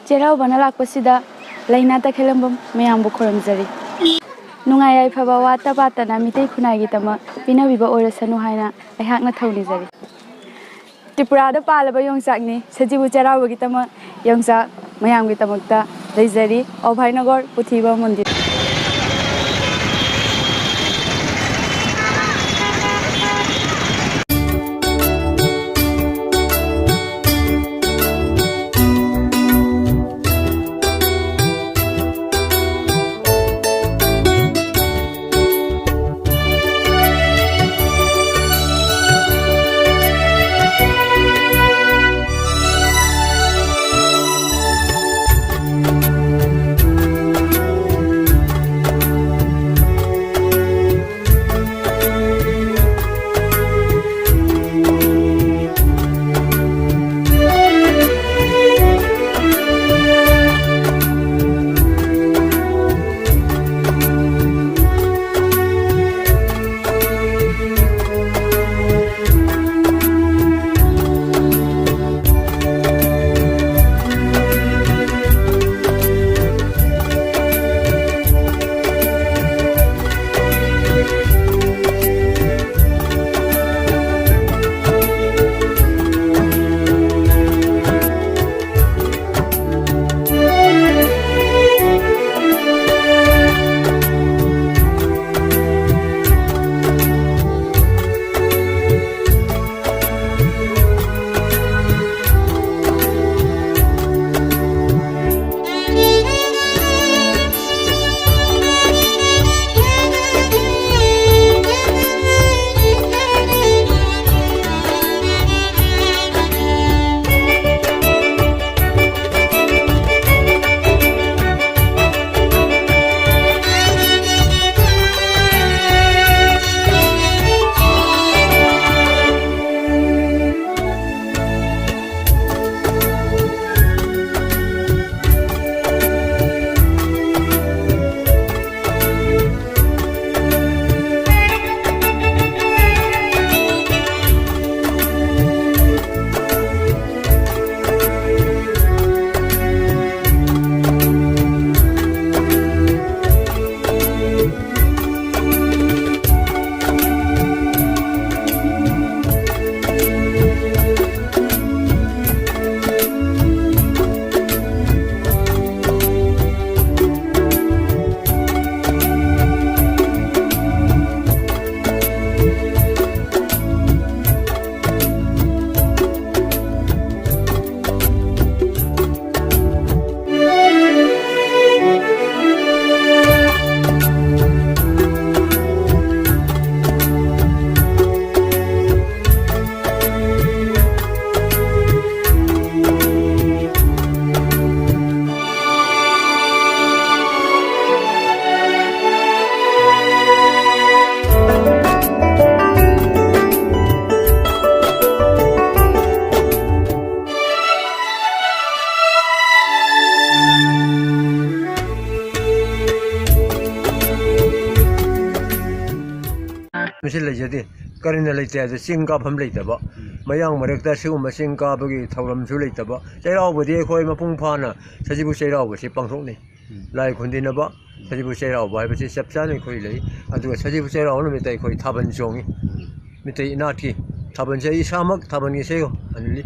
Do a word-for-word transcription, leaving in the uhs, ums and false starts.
ꯆꯩꯔꯥꯎꯕꯅ ꯂꯥꯛꯄꯁꯤꯗ ꯂꯩꯅꯥ ꯇꯛꯈꯦꯜꯂꯝꯕꯝ ꯃꯌꯥꯝꯕꯨ ꯈꯨꯔꯨꯝꯖꯔꯤ꯫ ꯅꯨꯡꯉꯥꯏ ꯌꯥꯏꯐꯕ ꯋꯥꯠꯇ ꯄꯥꯠꯇꯅ ꯃꯤꯇꯩ ꯈꯨꯟꯅꯥꯏꯒꯤꯗꯃꯛ ꯄꯤꯅꯕꯤꯕ ꯑꯣꯏꯔꯁꯅꯨ ꯍꯥꯏꯅ ꯑꯩꯍꯥꯛꯅ ꯊꯧꯅꯤꯖꯔꯤ꯫ ꯇ꯭ꯔꯤꯄꯨꯔꯥꯗ ꯄꯥꯜꯂꯕ ꯌꯣꯡꯆꯥꯛꯅꯤ꯫ ꯁꯖꯤꯕꯨ ꯆꯩꯔꯥꯎꯕꯒꯤꯗꯃꯛ ꯌꯣꯡꯆꯥꯛ ꯃꯌꯥꯝꯒꯤꯗꯃꯛꯇ ꯂꯩꯖꯔꯤ꯫ ꯑꯚꯥꯏꯅꯒꯔ ꯄꯨꯊꯤꯕ ꯃꯟꯗꯤꯔ꯫ ꯁꯤ ꯂꯩꯖꯗꯦ꯫ ꯀꯔꯤꯅ ꯂꯩꯇꯦ ꯍꯥꯏꯕꯗ ꯆꯤꯡ ꯀꯥꯐꯝ ꯂꯩꯇꯕ, ꯃꯌꯥꯡ ꯃꯔꯛꯇ ꯁꯤꯒꯨꯝꯕ ꯆꯤꯡ ꯀꯥꯕꯒꯤ ꯊꯧꯔꯝꯁꯨ ꯂꯩꯇꯕ꯫ ꯆꯩꯔꯥꯎꯕꯗꯤ ꯑꯩꯈꯣꯏ ꯃꯄꯨꯡ ꯐꯥꯅ ꯁꯖꯤꯕꯨ ꯆꯩꯔꯥꯎꯕꯁꯤ ꯄꯥꯡꯊꯣꯛꯅꯩ꯫ ꯂꯥꯏ ꯈꯨꯟꯗꯤꯅꯕ ꯁꯖꯤꯕꯨ ꯆꯩꯔꯥꯎꯕ ꯍꯥꯏꯕꯁꯤ ꯆꯞ ꯆꯥꯅ ꯑꯩꯈꯣꯏ ꯂꯩ꯫ ꯑꯗꯨꯒ ꯁꯖꯤꯕꯨ ꯆꯩꯔꯥꯎꯕ ꯅꯨꯃꯤꯠꯇ ꯑꯩꯈꯣꯏ ꯊꯥꯕꯜ ꯆꯣꯡꯉꯤ꯫ ꯃꯤꯇꯩ ꯏꯅꯥꯠꯀꯤ ꯊꯥꯕꯜꯁꯦ ꯑꯩ ꯏꯁꯥꯃꯛ ꯊꯥꯕꯜꯒꯤ ꯏꯁꯩ ꯍꯜꯂꯤ꯫